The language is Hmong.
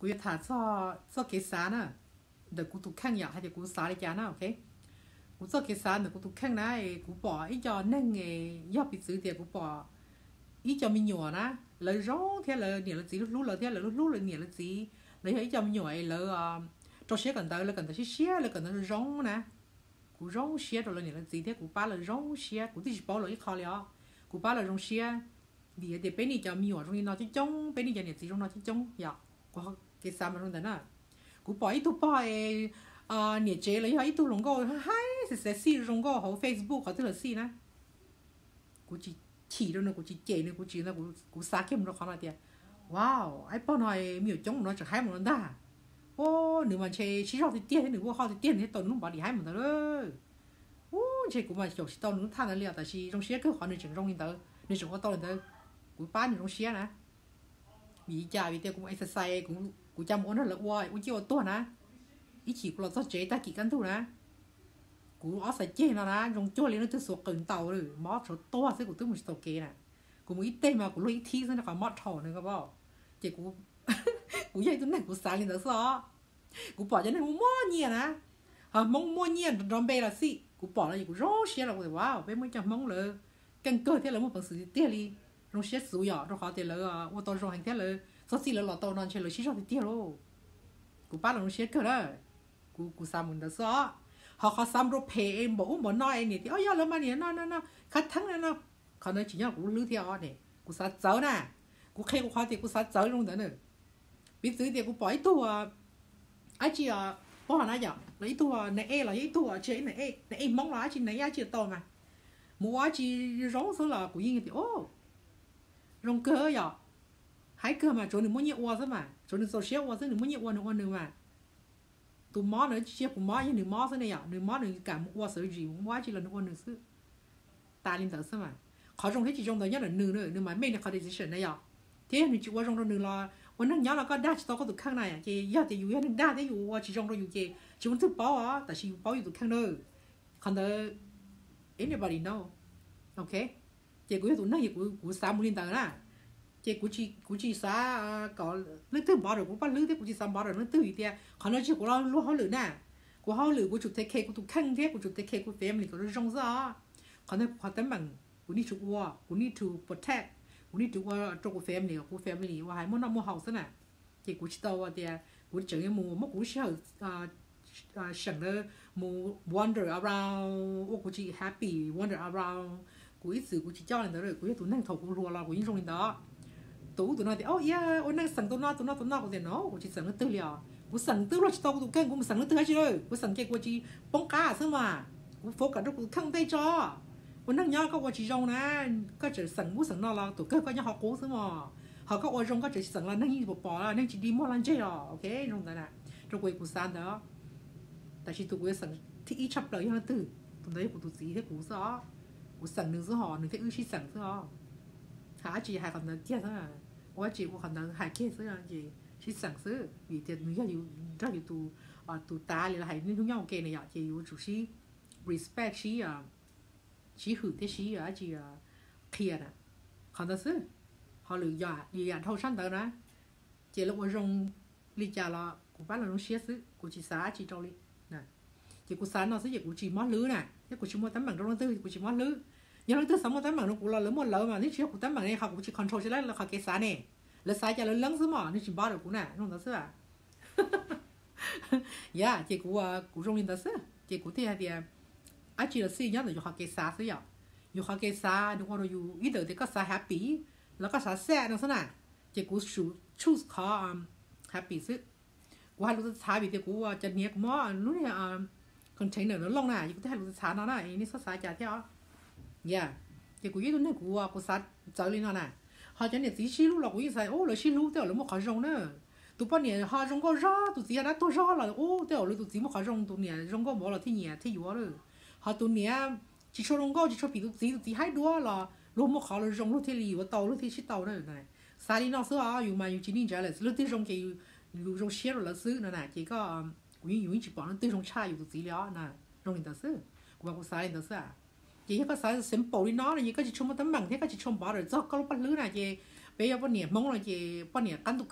Kuv yuav tham txoj kev xav na, ntawm kuv tus kheej yom, hais tias kuv xav li cas na, ok. Kuv txoj kev xav ntawm kuv tus kheej na, kuv pom ib co neeg, yog piv txwv tias kuv pom ib co me nyuam na, lawv zoo thiab lawv niam lawv txiv hlub lawv thiab lawv hlub lawv niam lawv txiv, lawv yog ib co me nyuam es lawv rau siab kawm ntawv, lawv kawm ntawv siab siab, lawv kawm ntawv zoo zoo na. Kuv zoo siab rau lawv niam lawv txiv thiab kuv pab lawv zoo siab, kuv twb tsis paub lawv ib qho li os. Kuv pab lawv zoo siab, vim tias peb nej cov me nyuam zoo li no coob coob, peb nej cov niam txiv zoo no coob coob yom. Kuv kev xav mas zoo ntawd na. Kuv pom ib tug pog es niam tsev los yog ib tug hluas nkauj haib xev xev xij zoo nkauj hauv Facebook qhov twg los xij na, kuv tsis chim rau nws, kuv tsis cem nws, kuv tsis ntawd, kuv xav kiag mus rau qhov no tias, wow, ib pog no me nyuam coob mus no tseem haib mus no ntag. Nws mas ntshe sib zog tiag tiag thiab nws ua hauj tiag tiag nws thiaj tau nws lub body haib mus ntawd lawm. Ub, ntshe kuv mas xyaum tsis tau nws lub thaj ntawd li os, tab sis zoo siab kawg qhov nws tseem zoo li ntawd, nws tseem ua tau li ntawd. Kuv pab nws zoo siab na. Vim li cas? Vim tias kuv mus exercise, kuv cas mus ua nrog lawv ua, ua ciaj ua tuag na. Ib chim kuv los txog tsev tag kis kaj ntug na, kuv ob xav ceg no na zoo cuag li leej twg xuas qws ntaus lawm, mob tshuav tuag xwb, kuv twb mus tsis tau kev na. Kuv mus ib teg mas kuv luag ib thib xwb rau qhov mob dhau nws ko paub. Ces kuv yog ib tug neeg kuv xav li ntawd xwb os. Kuv pom cov neeg muaj muaj nyiaj na, ho Hmoob muaj nyiaj nrov npe los xij, kuv pom no ces kuv zoo siab los kuv tias, wow, peb muaj ib co Hmoob lawv keej kawg thiab lawv muaj peev xwm tiag tiag li. Zoo siab xwb yom, rau qhov tias lawv ua tau zoo heev thiab lawv txog txij lawv los tau no ntshe lawv sib zog tiag tiag lauj. Kuv pab lawv zoo siab kawg na. Kuv, kuv xav mus ntawd xwb os. Ho qhov xav mus rau phem es npaum ub npaum no es niam tias, o, yog lawv mas niam no no no, khav theeb no no, qhov ntawd tsis nyob kuv lub hlwb thiab os ne. Kuv xav txawv na. Kuv qhia kuv qhov tias kuv xav txawv zoo ntawd na. Piv txwv tias kuv pom ib tug dab tsi pog na yom, los ib tug nai ej los yog ib tug tsis, nai ej Hmoob los dab tsi nai ej dab tsi tau mas, mus ua dab tsi zoo xwb los kuv yeej tias, o, zoo kawg yom, haib kawg mas tsuav nws muaj nyiaj ua xwb mas, tsuav nws txaus siab ua xwb, nws muaj nyiaj ua nws ua nws mas. Tus mob na tsis yog kuv mob, yog nws mob xwb ne yom, nws mob nws kam mus ua surgery, mus ua dab tsi los nws ua nws xwb. Tas li ntawd xwb mas. Qhov zoo thiab tsis zoo ntawd nyob ntawm nws, nws mam make nws qhov decision na yom. Thiab yog nws tsis ua zoo rau nws los ua neeg nyob los koj dag tsis tau koj tus kheej na, ces yog tias yus yog neeg dag thiab yus ua tsis zoo rau yus ces tsis muaj leej twg paub os, tab sis yus paub yus tus kheej na. Qhov ntawd anybody know, ok. Ces kuv yog tus neeg es kuv xav mus li ntawd na. Ces kuv tsis xav kom leej twg bother kuv paj hlwb thiab kuv tsis xav bother leej twg vim tias qhov no tsis yog kuv lo lus hauj lwm na. Kuv hauj lwm kuv tsum take care kuv tus kheej thiab kuv tsum take care kuv family kom zoo xwb os. Qhov no kuv qhov teeb meem, kuv need to ua, kuv need to protect, kuv need to ua rau kuv family, kuv family uas hais muaj noj muaj haus xwb na. Ces kuv tsis tau tias kuv tseem yuav mus muab kuv lub sij hawm seem ntawd mus wander around ua kuv tsis happy, wander around. Kuv ib txwm kuv tsis coj li ntawd, kuv yog tus neeg thaum kuv hluas los kuv yeej zoo li ntawd. Tus ub tus no tias, o, ua neej xeem tus no tus no tus no, kuv tias no, kuv tsis xeem leej twg li os. Kuv xeem twb luag tsis tau kuv tus kheej, kuv mus xeem leej twg dab tsi lawm, kuv xeem ces kuv tsis poob qab xwb mas. Kuv focus rau kuv tus kheej ua ntej tso. Ua neej nyob koj ua tsis zoo na, koj tseem xeem ub xeem no los tus kawg koj nyob qhov qub xwb mos. Ho koj ua zoo koj tseem tsis xeem los neeg yeej pom pom, neeg tsis di muag los ntseg os, ok, zoo ntawd na. Rau kuv kuv xav ntawd. Tab sis tus kuv yuav xeem thib ib tshaj plaws yog leej twg? Tus ntawd yog kuv tus txiv thiab kuv xwb os. Kuv xeem nws xwb hos nws thiab wb sib xeem xwb os. Hais dab tsi hais qhov ntawd kiag xwb, ua dab tsi ua qhov ntawd hais kiag xwb ces sib xeem xwb, vim tias nws yog yus nrog yus tus, tus tav li los hais niaj hnub nyob ua ke na yom, ces yuav tsum sib respect, sib, sib hwm thiab sib dab tsi qhia na. Qhov ntawd xwb, ho lwm yam dhau sab ntawd na, ces lawv ua zoo li cas los kuv pab lawv zoo siab xwb, kuv tsis xav dab tsi rau li. Ces kuv xav no xwb ces kuv tsis mob hlwb na, thiab kuv tsis muaj teeb meem rau leej twg, kuv tsis mob hlwb. Yog leej twg xav muaj teeb meem rau kuv los lawv muaj lawv mas, nws tsis yog kuv teeb meem ne, qhov kuv tsis control tsis tau lawv qhov kev xav ne. Lawv xav cas lawv leeb xwb mos, nws tsis npab rau kuv na, zoo ntawd xwb. Yog ces kuv, kuv zoo li ntawd xwb ces kuv thiaj hais tias dab tsi los xij nyob ntawm yus qhov kev xav xwb yom. Yus qhov kev xav nws ua rau yus ib ntawm tias koj xav happy los koj xav sad no xwb na. Ces kuv choose qhov happy xwb. Kuv hais lus txhav txhav vim tias kuv cov hniav kuv muab lub container no looj na, ces kuv thiaj hais lus txhav txhav no na, nej txhob xav cas thiab os. Yog ces kuv yog ib tug neeg kuv, kuv xav txawv li no na. Ho cov niam txiv sib hlub los kuv yeej xav ub lawv sib hlub tej zaum lawv muaj qhov zoo na. Tus poj niam ho zoo nkauj zog, tus txiv ho dab tuag zog los ub tej zaum lawv tus txiv muaj qhov zoo, tus niam zoo nkauj npaum los thiaj nyiam thiaj yuav lawm. Ho tus niam tsis tshua zoo nkauj tsis tshua phim tus txiv, tus txiv haib dua los luag muaj qhov luag zoo luag thiaj li yuav tau luag thiaj sib tau na. Xav li no xwb os, yus mas yus tsis need jealous, leej twg zoo ces yus zoo siab rau lawv xwb no na. Ces koj, kuv yeej, yus yeej tsis pom leej twg zoo tshaj yus tus txiv li os na. Zoo li ntawd xwb, kuv mas kuv xav li ntawd xwb. Ces yog koj xav simple li no no ces koj tsis tshua muaj teeb meem thiab koj tsis tshua npov rau txog koj lub paj hlwb na. Ces peb yog poj niam Hmoob no ces poj niam qab ntuj